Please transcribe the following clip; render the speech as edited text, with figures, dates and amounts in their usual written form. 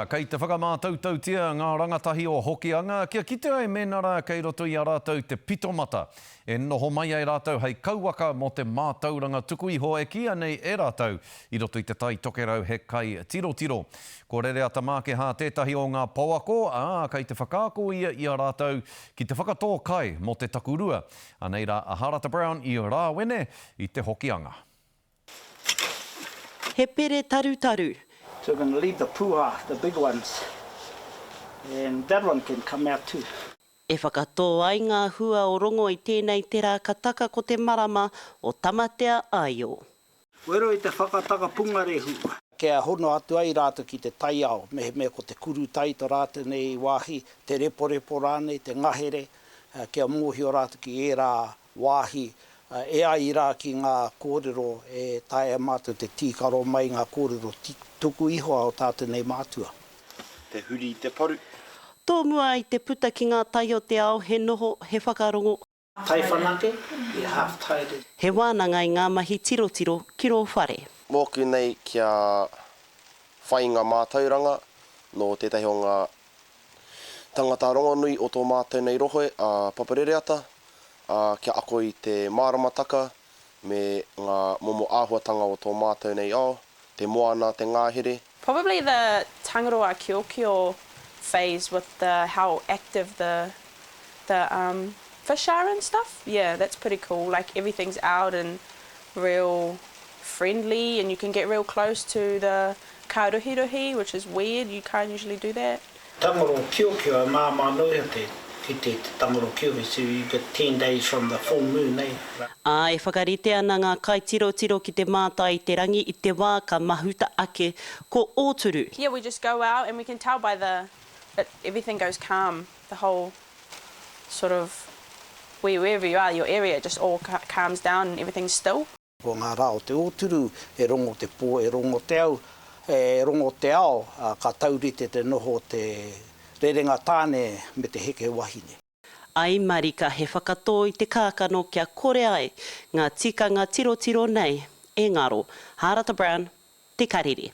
Kei te whakamātautautia ngā rangatahi o Hokianga kia kite ai mēnā rā kei roto i a rātou te pitomata e noho mai ai rātou hei kauwaka mō te mātauranga tuku iho e kīia nei e rātou i roto i Te Tai Tokerau he kai tirotiro. Ko Rereata Mākehā tētahi o ngā pouako, ā, kei te whakaako ia i a rātou ki te whakatō kai mō te takurua. Anei rā a Harata Brown i Rāwene i te Hokianga. He pere tarutaru. So we're gonna leave the puha, the big ones, and that one can come out too. E whakatō ai ngā hua o Rongo i tēnei te rā ka taka ko te marama o Tamatea Aio. Wero i te whakataka pungarehu. Kia hono atu ai rātou ki te taiao, mehemea ko te kurutai to rātou nei wāhi, te reporepo rānei, te ngahere, kia mōhio rātou ki ērā wāhi e ai rā ki ngā kōrero e taea e mātou te tīkaro mai ngā kōrero tuku iho a ō tātou nei mātua. Te huri i te paru. Tōmua i te puta ki ngā tai o te ao he noho, he whakarongo. Tai whanake, i half tided. He wānanga i ngā mahi tirotiro ki rō whare. Mōku nei kia whai ngā mātauranga nō tētahi o ngā tangata rongonui o tō mātou nei rohe a Paparereata, ā, kia ako i te māramataka me ngā momo āhuatanga o tō mātou nei ao, te moana, te ngahere. Probably the Tangaroa Kiokio phase with the how active the the um fish are and stuff yeah that's pretty cool like everything's out and real friendly and you can get real close to the Kāruhiruhi which is weird you can't usually do that. Tangaro kiokio e māmā noa iho te kite i te tangaro kiokio so you get ten days from the full moon eh. Ā, e whakarite ana ngā kaitirotiro ki te mātai i te rangi i te wā ka mahuta ake ko Ōturu. Yeah we just go out and we can tell by the it everything goes calm the whole sort of wherever you are your area just all calms down and everything's still. Ko ngā rā o te ōturu, e rongo te pō, e rongo te au, e rongo te ao, ā, ka taurite te noho o te rerenga tāne me te heke wahine. Ai marika he whakatō i te kākano kia kore ai ngā tikanga tirotiro nei e ngaro. Hārata Brown, Te Karere.